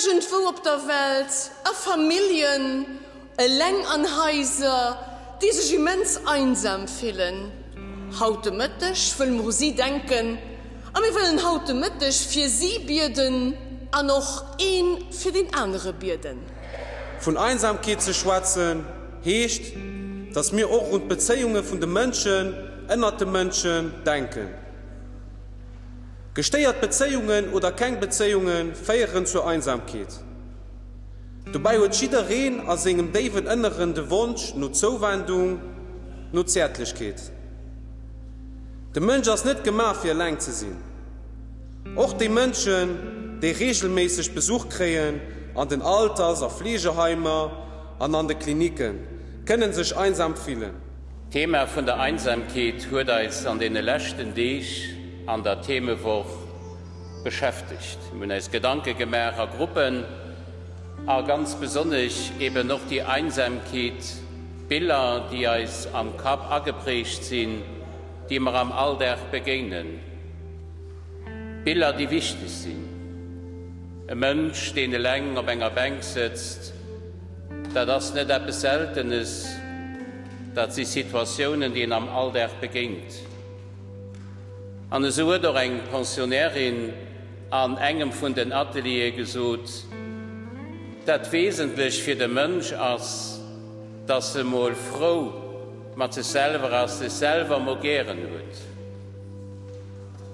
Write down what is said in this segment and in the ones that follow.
Iergendwou op der Welt, a Familljen, eleng an Haiser, déi sech immens einsam fillen. Haut de Mëtteg wëlle mer u si denken a mir wëllen haut de Mëtteg fir si bieden an och ee fir deen anere bieden. Vun Einsamkeet ze schwätzen, heescht, datt mir och un d'Bezéiunge vun de Mënschen ënnert de Mënschen denken. Gestéiert Bezéiungen oder keng Bezéiunge féieren zur Einsamkeet. Dobäi huet jiddereen a sengem déiwen Ënneren de Wonsch no Zouwendung, no Zäertlechkeet. De Mënsch ass net gemaach fir eleng ze sinn. Och déi Mënschen, déi reegelméisseg Besuch kréien an den Alters a Fleegeheimer an an de Klinicken, kënnen sech einsam fillen. D'Thema vun der Einsamkeet huet eis an deene leschten Deeg an der Themewoch beschäftegt. Mir hunn eis Gedanke gemaach a Gruppen a ganz besonnesch eben och déi Einsamkeet, Biller, déi eis am Kapp ageprägt sinn, déi mer am Alldag begéinen. Biller, déi wichteg sinn. E Mënsch, deen eleng op enger Bänk sëtzt, dat ass net eppes Seltenes, dat si Situatiounen, déi een am Alldag begéint. An esou huet och eng Pensionnairin an engem vun den Ateliere gesot, Dat Wesentlech fir de Mënsch ass, dass e mol frou mat sech selwer ass, sech selwer mol gären huet.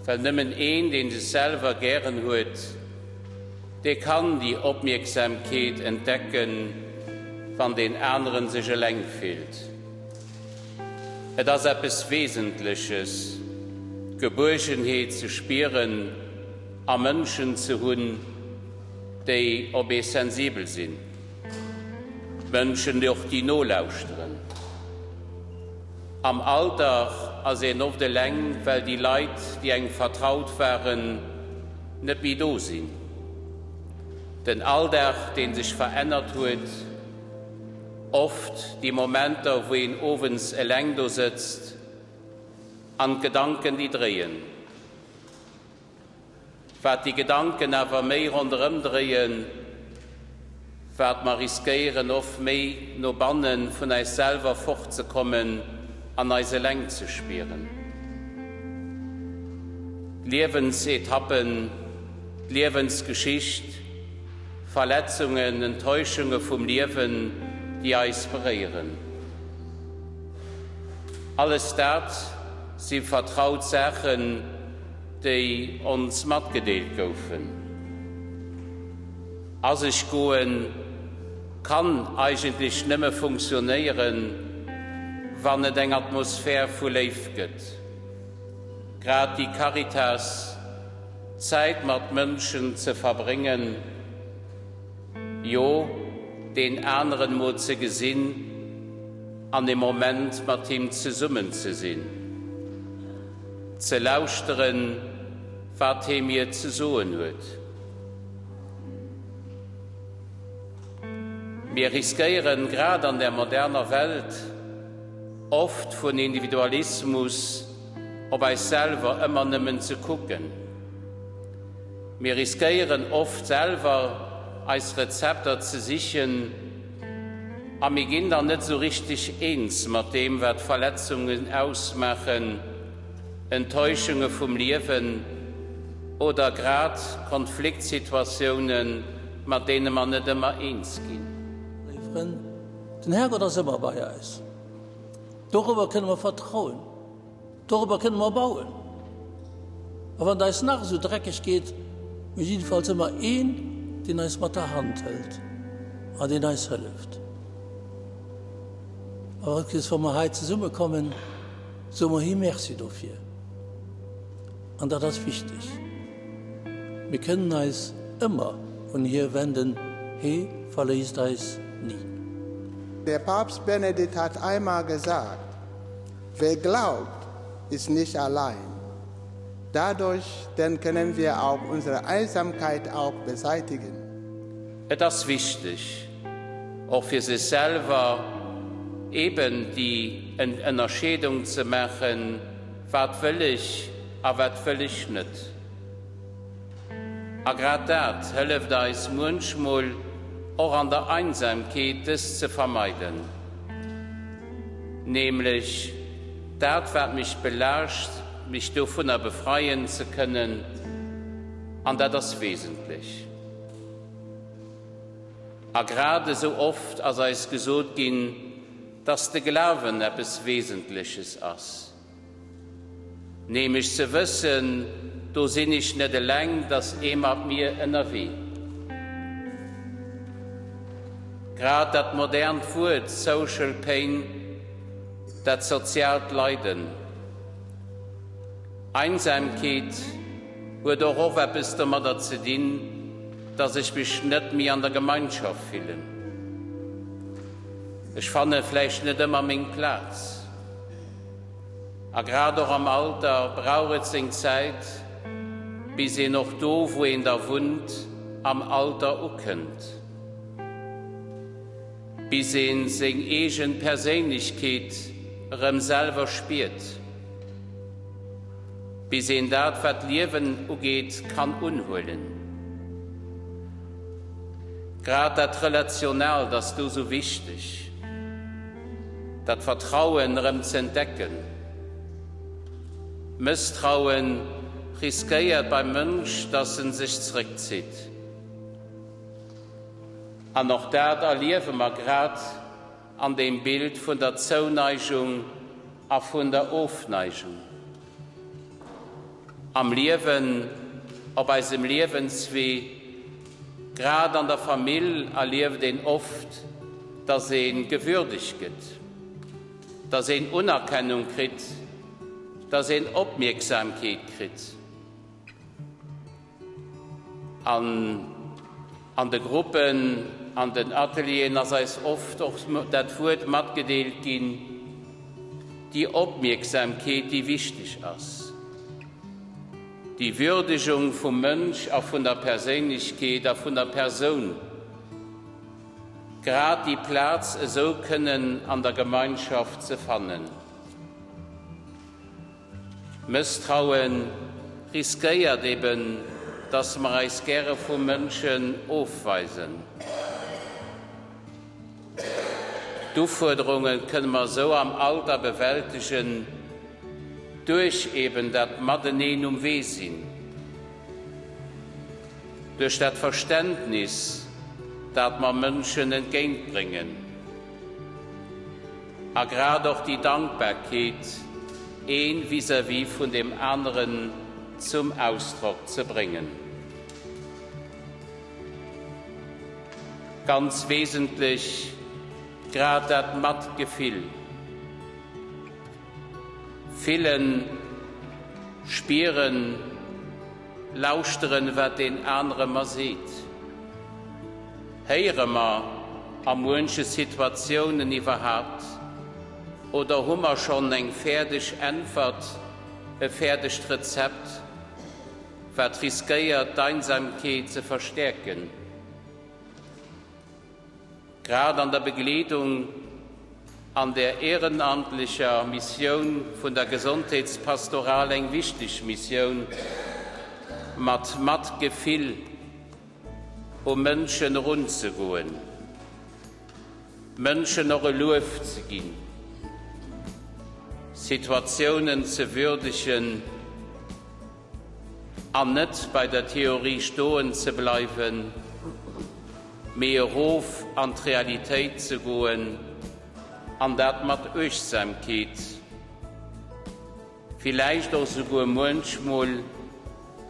Well nëmmen een, dee sech selwer gären huet, dee kann déi Opmierksamkeet entdecken, wann deen aneren sech eleng fillt. Et ass eppes Wesentleches, d'Gebuergenheet ze spieren a Mënschen ze hunn, déi op ee sensibel sinn, Mënschen, déi och déi nolauschteren. Am Alter ass een oft eleng, well déi Leit, déi engem vertraut waren, net méi do sinn. Den Alldag, dee sech verännert huet. Oft déi Momenter, wou een owends eleng do sëtzt an d'Gedanken déi dréien. Wat déi Gedanken awer méi ronderëm dréien, wat mer riskéieren oft méi no banne vun eis selwer fortzekommen an eis eleng ze spieren. D'Liewensetappen, d'Liewensgeschicht, Verletzungen, Enttäuschunge vum Liewen, déi eis beréieren. Alles dat si vertraut Saachen, déi ons matgedeelt goufen. A sech goen kann eigentlech nëmme funktionéieren, wann et eng Atmosphär vu Léift gëtt. Grad déi Caritas Zäit mat Mënschen ze verbréngen, jo, deen aneren mol ze gesinn an e Moment mat him zesummen ze sinn, ze lauschteren, wat hee mir ze soen huet. Mir riskéieren, grad an der moderner Welt, oft vun Individualismus op eis selwer ëmmer nëmmen ze kucken. Mir riskéieren oft selwer eis Rezepter ze sichen a mir ginn dann net esou richteg eens mat deem, wat Verletzungen ausmaachen, Enttäuschunge vum Liewen oder grad Konfliktsituatiounen, mat deene mer net ëmmer eens ginn. Léif Frënn, den Härgott ass ëmmer bei eis. Dorobber kënne mer vertrauen, dorobber kënne mer bauen. A wann et eis nach esou dreckeg geet, mir hu jiddefalls ëmmer een, deen eis mat der Hand hëlt an deen eis hëlleft. A all Kees, wa mer hei zesummekommen, soe mer him Merci dofir. An dat ass wichteg. Mir kënnen eis ëmmer un hie wenden, hie verléisst eis ni. Der Papst Benedikt hat einmal gesagt: Wer glaubt, ist nicht allein. Dadurch denn können wir auch unsere Einsamkeit auch beseitigen. Et ass wichteg, och fir sech selwer eben déi Ënnerscheedung ze maachen, Wat wëll ech a wat wëll ech net? A grad dat hëlleft eis muenchmol och an der Einsamkeet dës ze vermeiden. Nämlech dat wat mech belaascht, mech dovunner befreien ze kënnen, an dat ass wesentlech. A grad esou oft ass eis gesot ginn, dass de Glawen eppes Wesentleches ass. Nämlech ze wëssen, do sinn ech net eleng, dass ee mat mir ënnerwee. Grad dat modernt Wuert Social Pain, dat soziaalt Leiden, Einsamkeet, huet och och eppes domadder ze dinn, dass ech mech net méi an der Gemeinschaft fillen. Ech fanne vläicht net ëmmer meng Plaz. A grad och am Alter brauch et seng Zäit, bis een och do, wou een da wunnt, am Alter ukënnt. Bis een seng eegen Perséinlechkeet erëm selwer spiert. Bis een dat, wat d'Liewen ugeet, kann unhuelen. Grad dat Relationaalt ass do sou wichteg. Dat Vertrauen erëm ze entdecken. Mësstrauen riskéiert beim Mënsch, dass en sech zrëckzitt. An och dat erliewe mer grad an deem Bild vun der Zouneigung a vun der Ofneigung. Am Liewen, op eisem Liewenswee, grad an der Famill erlieft een oft, dass ee gewürdegt gëtt, dass een Unerkennung kritt, dass een Opmierksamkeet kritt. An an de Gruppen, an den Atelieren ass eis oft och dat Wuert matgedeelt ginn, déi Opmierksamkeet, déi wichteg ass, déi Würdegung vum Mënsch a vun der Perséinlechkeet a vun der Persoun, grad déi Plaz esou kënnen an der Gemeinschaft ze fannen. Mësstraue riskéiert eben, dass mer eis gäre vu Mënschen ofweisen. D'Ufuerderunge kënne mer esou am Alter bewältegen, duerch eben dat Mateneen um Wee sinn, duerch dat Verständnis, dat mer Mënschen entgéintbréngen. A grad och déi Dankbarkeet, ee vis-à-vis vun deem aneren zum Ausdrock ze bréngen. Ganz wesentlech grad dat Matgefill, fillen, spieren, Lauschteren, wat deen anere mer seet. Héiere mer a muenche Situatiounen iwwerhaapt oder hu mer schonn eng fäerdeg Äntwert, e fäerdegt Rezept, wat riskéiert, d'Einsamkeet ze verstäerken? Grad an der Begleedung an der ehrenamtlecher Missioun vun der Gesondheetspastoral eng wichteg Missioun, mat Matgefill u Mënschen erunzegoen, Mënschen och e Luef ze ginn, Situatiounen ze würdegen an net bei der Theorie stoen ze bleiwen, mee erof an d'Realitéit ze goen, an dat mat Uechtsamkeet, villäicht och souguer muenchmol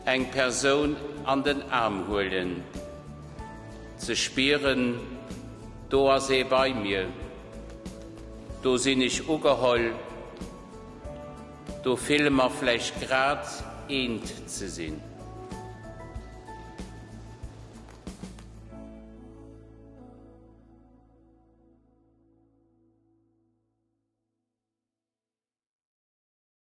eng Persoun an den Aarm huelen, ze spieren, do ass ee bei mir, do sinn ech ugeholl. Do fille mer vläicht grad eent ze sinn.